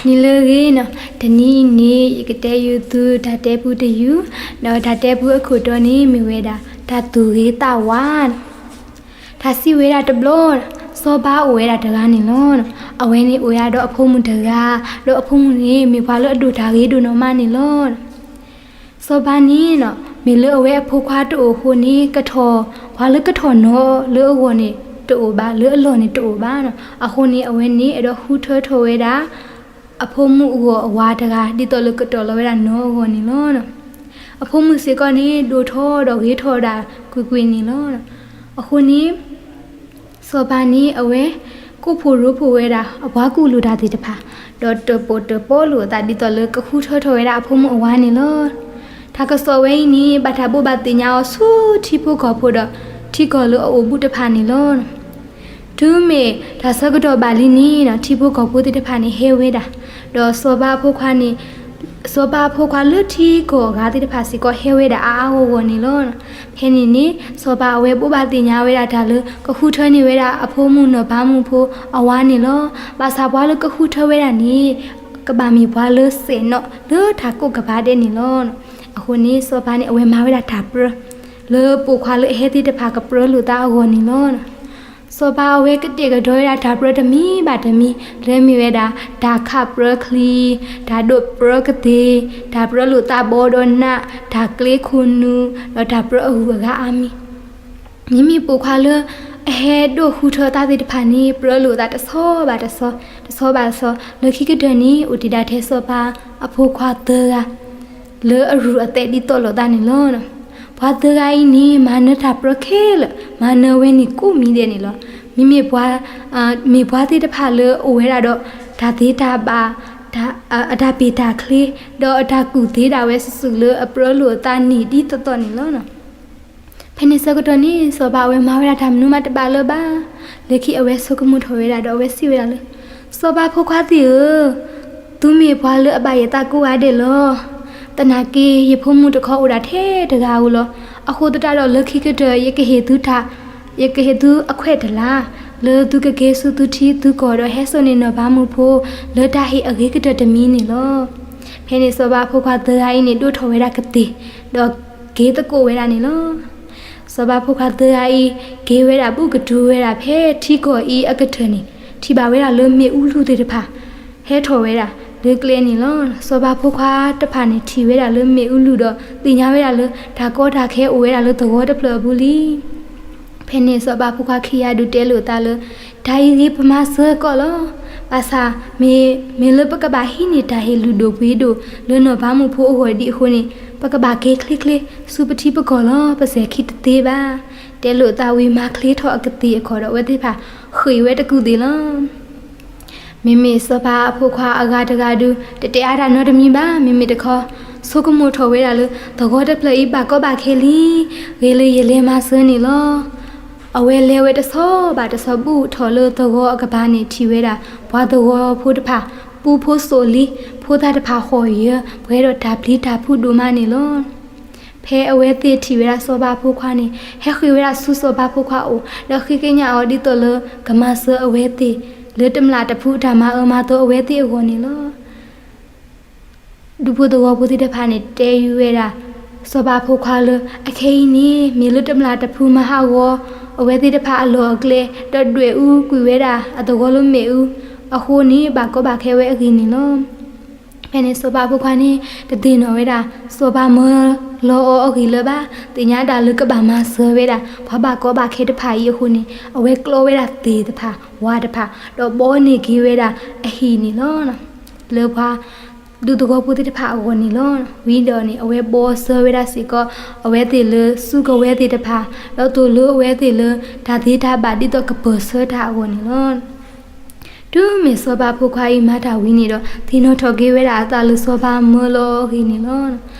နံၤလၢအဂ့ၤန့ၣ်, တနံၤအံၤန့ၣ် ယကတဲယုာ်သုတၢ်တဲပူတယုာ်, ဒီးတၢ်တဲပူအခိၣ်တီန့ၣ်မ့ၢ်ဝဲဒၣ် တၢ်သူၣ်ဂ့ၤသးဝါန့ၣ်. တၢ်စံးဝဲဒၣ်တဘျီ, စီၤပၤအိၣ်ဝဲဒၣ်တဂၤန့ၣ်လီၤ. အဝဲန့ၣ်အိၣ်ဝဲဒၣ်ဒီးအဖိမုၣ်တဂၤ, ဒီးအဖိမုၣ်န့ၣ် မ့ၢ်ပှၤလၢအဒိၣ်တၢ်ဂ့ၤဒိၣ်နီၢ်မးန့ၣ်လီၤ. စီၤပၤန့ၣ်, မ့ၢ်လၢအဝဲအဖိခွါတအိၣ်အဃိန့ၣ် ကထီၣ်, ပှၤလၢကထီၣ်နီၤလၢအဂီၢ်န့ၣ်တအိၣ်ဘၣ်, လၢအလီၢ်န့ၣ်တအိၣ်ဘၣ်. အဃိန့ၣ် အဝဲန့ၣ်အဲၣ်ဒိးဃုထၢထီၣ်ဝဲဒၣ် အဖိမုၣ်အဂီၢ်အဝၤတဂၤ ဒ်သိးလၢကတီၢ်လီၤဝဲဒၣ်နီၤအဂီၢ်န့ၣ်လီၤ. အဖိမုၣ်စ့ၢ်ကီးန့ၣ် ဒိၣ်ထီၣ်ဒီးဂ့ၤထီၣ်ဒၣ်ကွ့ၢ်ကွ့ၢ်န့ၣ်လီၤ. အဃိန့ၣ် စီၤပၤန့ၣ် အဝဲကိးဖှိၣ်ရိဖှိၣ်ဝဲဒၣ် အပှၤကူၣ်လိာ်တၢ်သ့ၣ်တဖၣ်, ဒီးတၢၣ်ပီၣ်တၢၣ်ပီလိာ်အသး ဒ်သိးလၢကဃုထၢထီၣ်ဝဲဒၣ်အဖိမုၣ်အဝၤန့ၣ်လီၤ. တၢ်ကစီၣ်ဝဲအံၤန့ၣ် ဘၣ်တၢ်ဘိးဘၣ်သ့ၣ်ညါအီၤဆူထံဖိကီၢ်ဖိဒီး ထံကီၢ်လၢအအိၣ်ဘူးတဖၣ်န့ၣ်လီၤ. တုၤမ့ၢ်တၢ်ဆၢကတီၢ်ဘၣ်လံန့ၣ် ထံဖိကီၢ်ဖိသ့ၣ်တဖၣ်န့ၣ် ဟဲဝဲဒၣ်, ဒီးစီၤပၤအဖိခွါန့ၣ်, စီၤပၤအဖိခွါလၢထံကီၢ်အဂၤသ့ၣ်တဖၣ်စ့ၢ်ကီး ဟဲဝဲဒၣ်အါအါဂီၢ်ဂီၢ်န့ၣ်လီၤ. ဖဲန့ၣ်န့ၣ် စီၤပၤအဝဲဘိးဘၣ်သ့ၣ်ညါဝဲဒၣ်တၢ်လၢ ကဃုထၢန့ၢ်ဝဲဒၣ်အဖိမုၣ်နီၢ်ပၤမုၣ်ဖိအဝၤန့ၣ်လီၤ. ဘၣ်ဆၣ်ပှၤလၢကဃုထၢဝဲဒၣ်န့ၣ် ကဘၣ်မ့ၢ်ပှၤလၢစဲၣ်နီၣ်လၢတၢ်ကိးကပၤဒဲးန့ၣ်လီၤ. အဃိန့ၣ် စီၤပၤန့ၣ် အဝဲမၤဝဲဒၣ်တၢ်ပြၢ လၢပိာ်ခွါလၢအဟဲသ့ၣ်တဖၣ်ကပြၢလိာ်သးအဂီၢ်န့ၣ်လီၤ. စီၤပၤအဝဲကတဲာ်ကတီၤဝဲဒၣ်တၢ်ပြၢတမံၤဘၣ်တမံၤ လၢမ့ၢ်ဝဲဒၣ် တၢ်ခးပြၢချံ, တၢ်ဒိးပြၢကသ့ၣ်, တၢ်ပြၢလိာ်သးဘီဒီးနး, တၢ်ကျ့ခိၣ်နူာ်, ဒီးတၢ်ပြၢအဂုၤအဂၤအါမံၤ. မ့မ့ၢ်ပိာ်ခွါလၢအဟဲဒိးဃုထၢသးသ့ၣ်တဖၣ်န့ၣ် ပြၢလိာ်သးတဆီဘၣ်တဆီ, တဆီဘၣ်တဆီ, လၢခံကတၢၢ်န့ၣ် အိၣ်တ့ၢ်ဒၣ်ထဲစီၤပၤအဖိခွါသၢဂၤ လၢအရုၢ်အသဲးဒ်သိးလိာ်သးန့ၣ်လီၤ. ပှၤသၢဂၤအံၤန့ၣ် မၤနၢၤတၢ်ပြၢခဲလၢာ်, မၤနၢၤဝဲန့ၣ်ကိးမံၤဒဲးန့ၣ်လီၤ. မ့မ့ၢ်ပှၤ, မ့ၢ်ပှၤသ့ၣ်တဖၣ်လၢအအိၣ်ဝဲဒၣ်ဒီး တၢ်သ့တၢ်ဘၣ်, အတၢ်ပ့ၢ်တၢ်ချ့, ဒီးအတၢ်ကူၣ်သ့ဒၣ်ဝဲစုာ်စုာ်လၢအပြၢလိာ်အသးန့ၣ်ဒ်သိးသိးန့ၣ်လီၤ. ဖဲန့ၣ်ဆၢကတီၢ်န့ၣ် စီၤပၤအဝဲမၤဝဲဒၣ်တၢ်မနုၤမးတဘၣ်လၢၤဘၣ်. လၢခံအဝဲဆိကမိၣ်ထီၣ်ဝဲဒၣ်ဒီးအဝဲစံးဝဲဒၣ်လၢ စီၤပၤဖိခွါသ့ၣ်ဧၢ, သုမ့ၢ်ပှၤလၢအဘၣ်ယသးကိးဂၤဒဲးလီၤ. သနာ်က့ ယဖိမုၣ်တခီအိၣ်ဒၣ်ထဲတဂၤဧိၤလီၤ. အဃိသတးဒီးလၢခံကတၢၢ် ယကဟ့ၣ်သုတၢ်, ယကဟ့ၣ်သုအခွဲးတလး, လၢသုကက့ၤဆူသုထံသုကီၢ်ဒီးဟဲစိာ်န့ၢ်နီၢ်ပၤမုၣ်ဖိ လၢတၢ်ဟ့ၣ်အဂ့ၤကတၢၢ်တမံၤန့ၣ်လီၤ. ဖဲန့ၣ်စီၤပၤအဖိခွါသၢဂၤအံၤန့ၣ် ဒိးထီၣ်ဝဲဒၣ်ကသ့ၣ်, ဒီးက့ၤသကိးဝဲဒၣ်န့ၣ်လီၤ. စီၤပၤဖိခွါသၢဂၤအံၤ က့ၤဝဲဒၣ်ဘူးကတုၤဝဲဒၣ်ဖဲထံကီၢ်အံၤအကတၢၢ်န့ၣ် ထံၣ်ဘၣ်ဝဲဒၣ်လၢမ့ၣ်အူလူၢ်သ့ၣ်တဖၣ် ဟဲထီၣ်ဝဲဒၣ်လၢကျဲန့ၣ်လီၤ. စီၤပၤဖိခွါတဖၣ်န့ၣ်ထံၣ်ဝဲဒၣ်လၢမ့ၣ်အူလူၢ်ဒီး သ့ၣ်ညါဝဲဒၣ်လၢ တၢ်ကီတၢ်ခဲအိၣ်ဝဲဒၣ်လၢသဝီတဖျၢၣ်အပူၤလံ. ဖဲန့ၣ်စီၤပၤဖိခွါခံဂၤဒုးတဲလိာ်အသးလၢ တၢ်အံၤဂ့ၤပမၤစၢၤကီးလီၤ. ဘၣ်ဆၣ် မ့ၢ်, မ့ၢ်လၢပကဘၣ်ဟံးန့ၢ်တၢ်ဟ့ၣ်လုၢ်ဒိၣ်ပှ့ၤဒိၣ်လၢနီၢ်ပၤမုၣ်ဖိအဂီၢ်ဒံးအဃိန့ၣ် ပကဘၣ်က့ၤချ့ချ့ဆူပထံပကီၢ်လီၤ. ပစဲၤခံတသ့ဘၣ်. တဲလိာ်အသးဝံၤ မၤချ့ထီၣ်အကသ့ၣ်အခီၣ်ဒီး အဝဲသ့ၣ်တဖၣ်ဃ့ၢ်ဝဲတကူၣ်သ့ၣ်လီၤ. မ့မ့ၢ်စီၤပၤအဖိခွါအဂၤတဂၤဒုး တတဲအါတၢ်နီတမံၤဘၣ်. မ့မ့ၢ်တခီ ဆိကမိၣ်ထီၣ်ဝဲဒၣ်လၢ သဝီတဖျၢၣ်အံၤဘၣ်ကီဘၣ်ခဲလံ, ဂ့ၤလၢယလဲၤမၤစၢၤန့ၣ်လီၤ. အဝဲလဲၤဝဲတဆီဘၣ်တဆီ ဘူးထီၣ်လၢသဝီအကပၤန့ၣ် ထံၣ်ဝဲဒၣ် ပှၤသဝီဖိတဖၣ် ပူဖိစိာ်လံ, ဖိသၣ်တဖၣ်ဟီၣ်ယၢၤ ပှဲၤဒီးတၢ်ပျံၤတၢ်ဖုးဒိၣ်မးန့ၣ်လီၤ. ဖဲအဝဲသ့ၣ်ထံၣ်ဝဲဒၣ်စီၤပၤဖိခွါန့ၣ် ဟဲဃ့ၢ်ဝဲဒၣ်ဆူစီၤပၤဖိခွါအအိၣ် ဒီးဃ့ကညးအီၤဒ်သိးလၢကမၤစၢၤအဝဲသ့ၣ် လၢတမျၢ်တဖုအတၢ်မၤအၢမၤသီအဝဲသ့ၣ်အဂီၢ်န့ၣ်လီၤ. ဒူဖိသဝီဖိသ့ၣ်တဖၣ်န့ၣ် တဲယုာ်ဝဲဒၣ် စီၤပၤဖိခွါလၢ အခဲအံၤန့ၣ် မ့ၢ်လၢတမျၢ်တဖုမၤဟးဂီၤ အဝဲသ့ၣ်တဖၣ်အလီၢ်အကျဲ ဒီးဒွဲၣ်အူကွံာ်ဝဲဒၣ်အသဝီလၢမ့ၣ်အူအဃိန့ၣ် ဘၣ်ကီဘၣ်ခဲဝဲအဂ့ၢ်န့ၣ်လီၤ. ဖဲန့ၣ်စီၤပၤဖိခွါန့ၣ် တသ့ၣ်နီၣ်ဝဲဒၣ် စီၤပၤမၢလီၤအီၤအဂ့ၢ်လၢၤဘၣ်. သ့ၣ်ညါဒၣ်လၢကဘၣ်မၤစၢၤဝဲဒၣ် ပှၤဘၣ်ကီဘၣ်ခဲတဖၣ်အံၤအဃိန့ၣ် အဝဲကျီဝဲဒၣ်သ့ၣ်တဖၣ် ဝၣ်တဖၣ် ဒီးဘီန့ၢ်က့ၤဝဲဒၣ်အဟံၣ်န့ၣ်လီၤ. လၢပှၤ ဒူသဝီဖိသ့ၣ်တဖၣ်အဂီၢ်န့ၣ်လီၤ. ဝံၤဒီးန့ၣ် အဝဲဘီဆၢဝဲဒၣ်စ့ၢ်ကီး အဝဲသ့ၣ်လၢစုကဝဲၤသ့ၣ်တဖၣ် ဒီးသိၣ်လိအဝဲသ့ၣ်လၢ တၢ်သ့တၢ်ဘၣ်ဒ်သိးကပၢၢ်ဆၢတၢ်အဂီၢ်န့ၣ်လီၤ. တုၤမ့ၢ်စီၤပၤဖိခွါအံၤမၤတၢ်ဝံၤန့ၣ်ဒီး သ့ၣ်နီၣ်ထီၣ်က့ၤဝဲဒၣ်အသးလၢစီၤပၤမၢလီၤအီၤအဂ့ၢ်န့ၣ်လီၤ.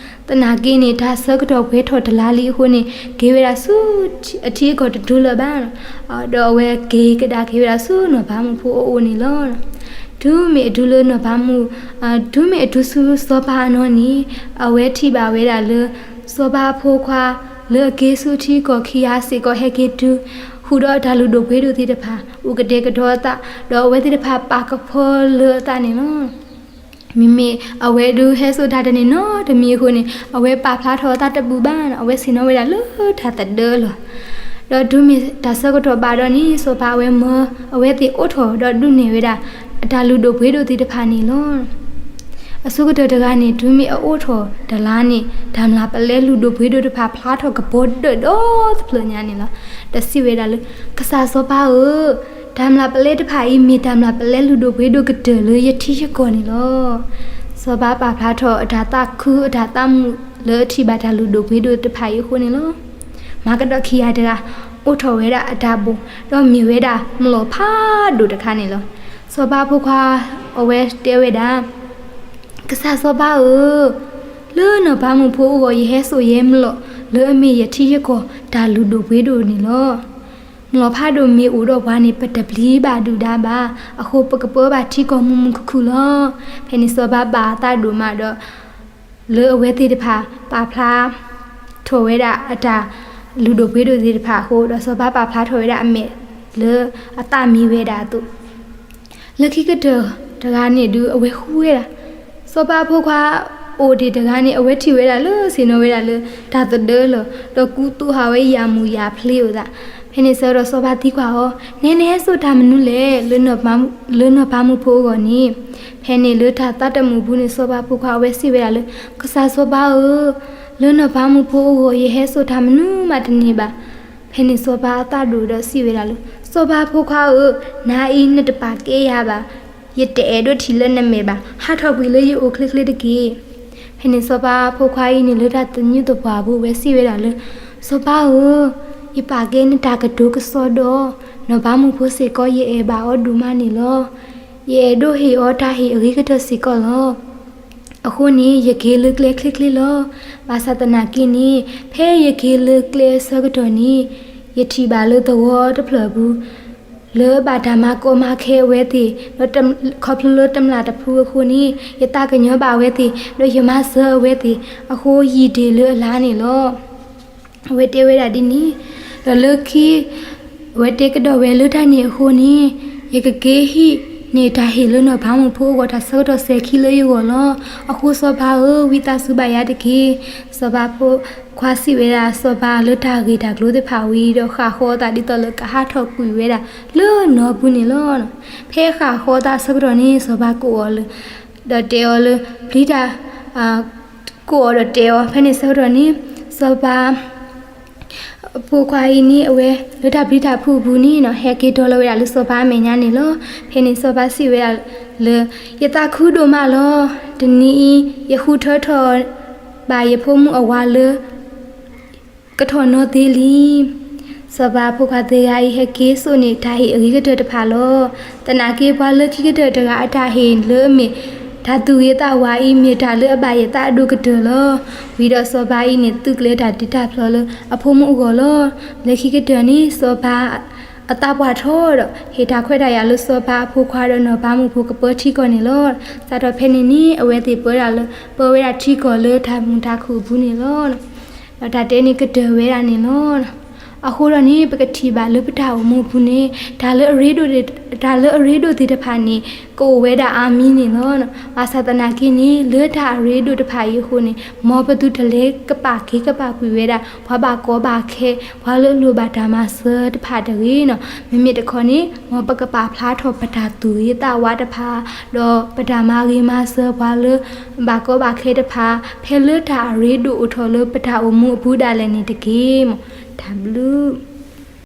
သနာ်က့န့ၣ် တၢ်ဆၢကတီၢ်ပှဲၤထီၣ်တလါလံအဃိန့ၣ် က့ၤဝဲဒၣ်ဆူအထံအကီၢ်တတုၤလၢၤဘၣ်. ဒီးအဝဲက့ၤကဒါက့ၤဝဲဒၣ်ဆူနီၢ်ပၤမုၣ်ဖိအအိၣ်န့ၣ်လီၤ. တုၤမ့ၢ်အတုၤလၢနီၢ်ပၤမုၣ်, တုၤမ့ၢ်အတုၤဆူစီၤပၤအနီၢ်န့ၣ် အဝဲထံၣ်ဘၣ်ဝဲဒၣ်လၢ စီၤပၤအဖိခွါ လၢအက့ၤဆူထံကီၢ်ခံဂၤစ့ၢ်ကီးဟဲက့ၤတုၤ ဃုာ်ဒီးအတၢ်လုၢ်ဒိၣ်ပှ့ၤဒိၣ်သ့ၣ်တဖၣ် အိၣ်ကတဲာ်ကတီၤအသး ဒီးအဝဲသ့ၣ်တဖၣ်ပာ်ကဖၢလၢအသးန့ၣ်လီၤ. မ့မ့ၢ်အဝဲဒုးဟဲစိာ်တၢ်တန့ၢ်နီတမံၤအဃိန့ၣ် အဝဲပာ်ဖျါထီၣ်အသးတဘူၣ်ဘၣ်, အဝဲဆ့ၣ်နီၤဝဲဒၣ်လၢတၢ်သဒၢလီၤ. ဒီးတုၤမ့ၢ်တၢ်ဆၢကတီၢ်ဘၣ်ဒီးန့ၣ် စီၤပၤအဝဲမၢအဝဲသ့ၣ်အိးထီၣ်ဒီးဒုးနဲၣ်ဝဲဒၣ် အတၢ်လုၢ်ဒိၣ်ပှ့ၤဒိၣ်သ့ၣ်တဖၣ်န့ၣ်လီၤ. အဆိကတၢၢ်တဂၤန့ၣ် တုၤမ့ၢ်အအိးထီၣ်တလါန့ၣ် တၢ်မျၢ်ပလဲလုၢ်ဒိၣ်ပှ့ၤဒိၣ်တဖၣ်ဖျါထီၣ်ကပီၤဒၢးဒီးသဖျၢၣ်ညါန့ၣ်လီၤ. ဒီးစံးဝဲဒၣ်လၢ ကစၢ်စီၤပၤဧၢ, တၢ်မျၢ်ပလဲတဖၣ်အံၤ မ့ၢ်တၢ်မျၢ်ပလဲလုၢ်ဒိၣ်ပှ့ၤဒိၣ်ကတၢၢ်လၢယထံယကီၢ်န့ၣ်လီၤ. စီၤပၤပာ်ဖျါထီၣ်အတၢ်သးခုအတၢ်သးမုာ်လၢအထံၣ်ဘၣ်တၢ်လုၢ်ဒိၣ်ပှ့ၤဒိၣ်တဖၣ်အံၤအဃိန့ၣ်လီၤ. မၤကဒီးခံဂၤတဂၤ အိးထီၣ်ဝဲဒၣ်အတၢ်ဘိၣ် ဒီးမ့ၢ်ဝဲဒၣ်မျိာ်ဖးဒိၣ်တခါန့ၣ်လီၤ. စီၤပၤဖိခွါအဝဲတဲဝဲဒၣ် ကစၢ်စီၤပၤဧၢ, လၢနီၢ်ပၤမုၣ်ဖိအဂီၢ် ယဟဲစိာ်ယဲမျိာ်လၢအမ့ၢ်ယထံယကီၢ်တၢ်လုၢ်ဒိၣ်ပှ့ၤဒိၣ်န့ၣ်လီၤ. မျိာ်ဖးဒိၣ်မ့ၢ်အိၣ်ဒီးပှၤန့ၣ် ပတပျံၤဘၣ်ဒုၣ်ဒါဘၣ်. အဃိပကပၢဘၣ်ထံကီၢ်မုာ်မုာ်ခုၣ်ခုၣ်လီၤ. ဖဲန့ၣ်စီၤပၤဘၣ်အသးဒိၣ်မးဒီး လၢအဝဲသ့ၣ်တဖၣ်ပာ်ဖျါထီၣ်ဝဲဒၣ်အတၢ်လုၢ်ဒိၣ်ပှ့ၤဒိၣ်သ့ၣ်တဖၣ်အဃိ ဒီးစီၤပၤပာ်ဖျါထီၣ်ဝဲဒၣ်အမဲာ်လၢအသးမ့ၢ်ဝဲဒၣ်အသိး လၢခံကတၢၢ်တဂၤန့ၣ်ဒုး အဝဲဃုဝဲဒၣ် စီၤပၤအဖိခွါအိၣ်ဒံးတဂၤန့ၣ် အဝဲထံၣ်ဝဲဒၣ်လၢဆ့ၣ်နီၤဝဲဒၣ်လၢတၢ်သဒၢလီၤ. ဒီးကူသိးဟးဝဲယၢ်မုာ်ယၢ်ဖျ့အိၣ်သး. ဖဲန့ၣ်ဆၢကတီၢ်စီၤပၤသံကွၢ်အီၤ, နဲနဟဲစိာ်တၢ်မနုၤလဲၣ် လၢနီၢ်ပၤမုၣ်ဖိအဂီၢ်န့ၣ်. ဖဲန့ၣ်လၢတၢ်သးတမုာ်အပူၤန့ၣ် စီၤပၤဖိခွါအဝဲစံးဝဲဒၣ်လၢ ကစၢ်စီၤပၤဧၢ, လၢနီၢ်ပၤမုၣ်ဖိအဂီၢ် ယဟဲစိာ်တၢ်မနုၤမးတန့ၢ်ဘၣ်. ဖဲန့ၣ်စီၤပၤအသးဒိၣ်ဒီးစံးဝဲဒၣ်လၢ စီၤပၤဖိခွါဧၢ, နၤအံၤနတပာ်ကဲယၤဘၣ်. ယတအဲၣ်ဒိးထံၣ်လၢနမဲာ်ဘၣ်. ဟးထီၣ်ကွံာ်လၢယအိၣ်ချ့ချ့တက့ၢ်. ဖဲန့ၣ်စီၤပၤဖိခွါအံၤန့ၣ် လၢတၢ်သညူးသပှၢ်အပူၤ အဝဲစံးဝဲဒၣ်လၢ စီၤပၤဧၢ, ယပာ်ကဲနတၢ်ကတိၤကစီဒီး နီၢ်ပၤမုၣ်ဖိစ့ၢ်ကီး ယအဲၣ်ဘၣ်အီၤဒိၣ်မးန့ၣ်လီၤ. ယအဲၣ်ဒိးဟ့ၣ်အီၤတၢ်ဟ့ၣ်အဂ့ၤကတၢၢ်စ့ၢ်ကီးလီၤ. အဃိန့ၣ် ယက့ၤလၢကျဲချ့ချ့လီၤ. ဘၣ်ဆၣ်သနာ်က့န့ၣ် ဖဲယက့ၤလၢကျဲအဆၢကတီၢ်န့ၣ် ယထံၣ်ဘၣ်လၢသဝီတဖျၢၣ်အပူၤ လၢဘၣ်တၢ်မၤကီမၤခဲအဝဲသ့ၣ်, ဒီးခီဖျိလၢတမျၢ်တဖုအဃိန့ၣ် ယသးကညီၤဘၣ်အဝဲသ့ၣ်, ဒီးယမၤစၢၤအဝဲသ့ၣ်အဃိ ယံာ်တ့ၢ်လၢအလါန့ၣ်လီၤ. အဝဲတဲဝဲဒၣ်ဒ်န့ၣ်, ဒီးလၢခံ အဝဲတဲကဒီးဝဲလၢတၢ်န့ၣ်အဃိန့ၣ် ယကက့ၤဟံးန့ၢ်တၢ်ဟ့ၣ်လၢနီၢ်ပၤမုၣ်ဖိအဂီၢ် တၢ်ဆၢကတီၢ်စဲၤခံလၢယဂီၢ်လီၤ. အဃိစီၤပၤဧၢ, ဝံသးစူၤဘၣ်ယၤတက့ၢ်. စီၤပၤဖိခွါစံးဝဲဒၣ်စီၤပၤလၢတၢ်ဂ့ၢ်တၢ်ကျိၤသ့ၣ်တဖၣ်ဝံၤဒီး ဃၣ်ဃီအသးဒ်သိးလၢကဟးထီၣ်ကွံာ်ဝဲဒၣ်လၢနီၢ်ပူၤန့ၣ်လီၤ. ဖဲဃၣ်ဃီအသးအဆၢကတီၢ်န့ၣ် စီၤပၤကိးအီၤလၢ ဒီးတဲအီၤလၢ ပျံၤတၢ် ကိးအီၤဒီးတဲအီၤ ဖဲန့ၣ်ဆၢကတီၢ်န့ၣ် စီၤပၤ ဖိခွါအံၤန့ၣ် အဝဲလၢတၢ်ပျံၤတၢ်ဖုးအပူၤန့ၣ် ဟဲက့ၤတီၤလီၤဝဲဒၣ်လၢစီၤပၤအမဲာ်ညါန့ၣ်လီၤ. ဖဲန့ၣ်စီၤပၤစံးဝဲဒၣ်လၢ ယသးခုဒိၣ်မးလီၤ. တနံၤအံၤ ယဃုထၢထီၣ်ဘၣ်ယဖိမုၣ်အဝၤလၢ ကထီၣ်နီၢ်သ့လံ. စီၤပၤဖိခွါသၢဂၤအံၤ ဟဲက့ၤစိာ်န့ၢ်တၢ်ဟ့ၣ်အဂ့ၤကတၢၢ်တဖၣ်လီၤ. သနာ်က့ပှၤလၢခံကတၢၢ်တဂၤအတၢ်ဟ့ၣ်လၢအမ့ၢ် တၢ်သူၣ်ဂ့ၤသးဝါအံၤ မ့ၢ်တၢ်လၢအဘၣ်ယသးအဒိၣ်ကတၢၢ်လီၤ. ဝံၤဒီးစီၤပၤအံၤန့ၣ် သုးကျဲၤတၢ်တ့တၢ်ဖျီလၢအဖိမုၣ်အဂီၢ်လီၤ. လၢခံကတၢၢ်န့ၣ် စီၤပၤ အသးပှၢ်ထီၣ်ဒီး ဟ့ၣ်တၢ်ခွဲးတၢ်ယာ်လၢစီၤပၤအဖိခွါဒီးနီၢ်ပၤမုၣ်ဖိကပၢထံကီၢ်န့ၣ်လီၤ. စးထီၣ်ဖဲန့ၣ်န့ၣ် အဝဲသ့ၣ်ပၢဒၣ်လၢ ပၢဝဲဒၣ်ထံကီၢ်လၢတၢ်မုာ်တၢ်ခုၣ်အပူၤန့ၣ်လီၤ. ဒီးတၢ်တဲန့ၣ်ကတၢၢ်ဝဲဒၣ်န့ၣ်လီၤ. အဃိဒီးန့ၣ် ပကထံၣ်ဘၣ်လၢပတၢ်အိၣ်မူအပူၤန့ၣ် တၢ်လၢအရ့ဒိၣ် တၢ်လၢအရ့ဒိၣ်သ့ၣ်တဖၣ်န့ၣ် ကအိၣ်ဝဲဒၣ်အါမံၤန့ၣ်လီၤ. ဘၣ်ဆၣ်သနာ်က့န့ၣ် လၢတၢ်အရ့ဒိၣ်တဖၣ်အံၤအဃိန့ၣ် မ်ပသုတလဲၤကပာ်က့ၤကပာ်ကွံာ်ဝဲဒၣ် ပှၤဘၣ်ကီဘၣ်ခဲ ပှၤလၢအလိၣ်ဘၣ်တၢ်မၤစၢၤတဖၣ်တဂ့ၤန့ၣ်. မ့မ့ၢ်တခီန့ၣ် မ်ပကပာ်ဖျါထီၣ်ပတၢ်သူၣ်ဂ့ၤသးဝါတဖၣ် ဒီးပတၢ်မၤဂ့ၤမၤစၢၤပှၤလၢ ဘၣ်ကီဘၣ်ခဲတဖၣ် ဖဲလၢတၢ်အရ့ဒိၣ်အိၣ်ထီၣ်လၢပတၢ်အိၣ်မူအပူၤဒၣ်လဲာ်န့ၣ်တက့ၢ်. တၢ်ဘျုး